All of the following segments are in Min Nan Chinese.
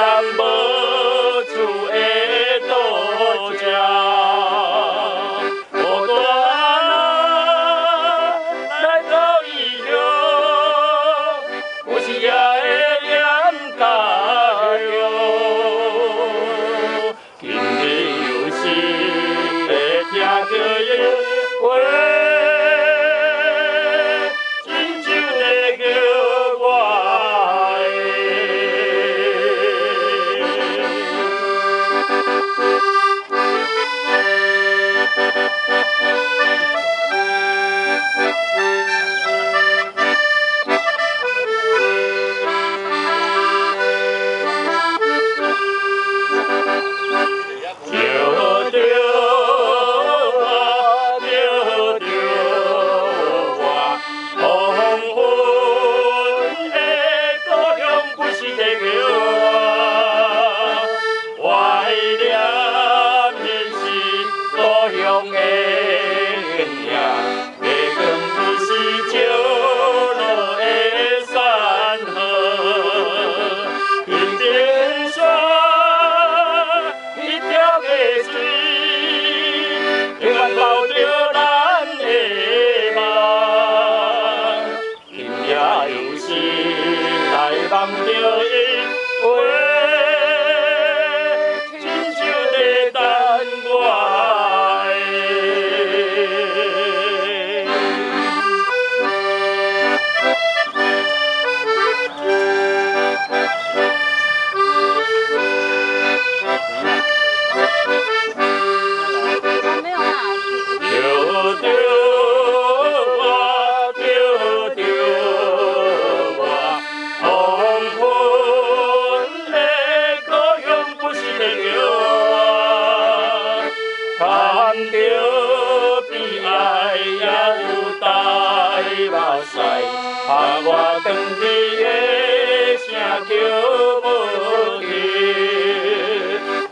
咱無厝的倒食。孤單啊，來到異鄉，有時也會念家鄉。今日有時會聽著伊話，親像咧叫我的。叫著我，叫著我，黃昏的故鄉不是在叫我，懷念的是故鄉的影，月光不是照落的山河，天邊山一條溪水，永遠留著咱的夢。今夜有時來夢著伊話，親像咧等我的。沒有啦。叫著我，叫著我，黃昏的故鄉不是在叫我，談著悲哀也有大目屎，盼我轉去的聲叫無停。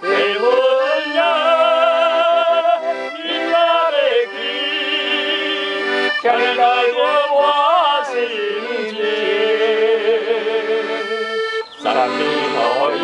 黃昏啊，你若欲去，請你來予我心情。三年予伊